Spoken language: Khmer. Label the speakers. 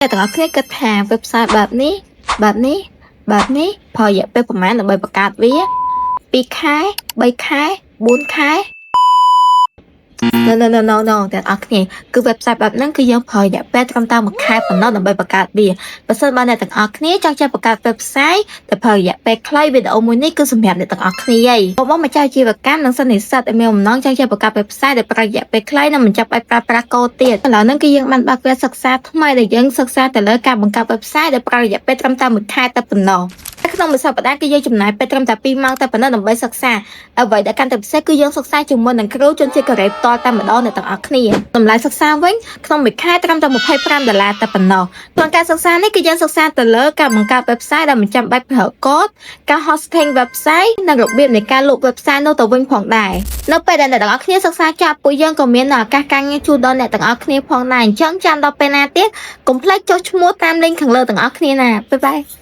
Speaker 1: អ្នកទាំងអស់គ្នាគិតថា website បែបនេះបែបនេះបែបនេះប្រើរយៈពេលប្រហែលដើម្បីបង្កើតវា2ខែ3ខែ4ខែ No, no, no, no, no ទាំងអស់គ្នាគឺ website បែបហ្នឹងគឺយើងប្រើរយៈពេលត្រឹមតែមួយខែប៉ុណ្ណោះដើម្បីបង្កើតវាបើសិនបើអ្នកទាំងអស់គ្នាចង់ចេះបង្កើត website តែប្រើរយៈពេលខ្លីវីដេអូមួយនេះគឺសម្រាប់អ្នកទាំងអស់គ្នាឯងបងបងម្ចាស់អាជីវកម្មនិងសិស្សនិស្សិតដែលមានបំណងចង់ចេះបង្កើត website ដែលប្រើរយៈពេលខ្លីនិងមិនចាំបាច់ប្រើប្រាស់កូដទៀតឥឡូវហ្នឹងគឺយើងបានបើកវគ្គសិក្សាថ្មីដែលយើងសិក្សាទៅលើការបង្កើត website ដែលប្រើរយៈពេលត្រឹមតែមួយខែតែប៉ុណ្ណោះក្នុងមួយសប្តាហ៍គឺយើងចំណាយពេលត្រឹមតែ2ម៉ោងតែប៉ុណ្ណោះដើម្បីសិក្សាអ្វីដែលកាន់តែពិសេសគឺយើងសិក្សាជាមួយនឹងគ្រូជនជាតិកូរ៉េផ្ទាល់តែម្ដងអ្នកទាំងអស់គ្នាតម្លៃសិក្សាវិញក្នុងមួយខែត្រឹមតែ25ដុល្លារតែប៉ុណ្ណោះក្នុងការសិក្សានេះគឺយើងសិក្សាទៅលើការបង្កើត website ដែលមិនចាំបាច់ប្រើកូដការ hosting website និងរបៀបនៃការលក់ website នោះទៅវិញផងដែរនៅពេលដែលអ្នកទាំងអស់គ្នាសិក្សាចប់ពួកយើងក៏មានឱកាសការងារជូនដល់អ្នកទាំងអស់គ្នាផងដែរអញ្ចឹងចាំដល់ពេលណាទៀតកុំភ្លេចចុះឈ្មោះតាម link ខាងលើទាំងអស់គ្នាណាbye bye.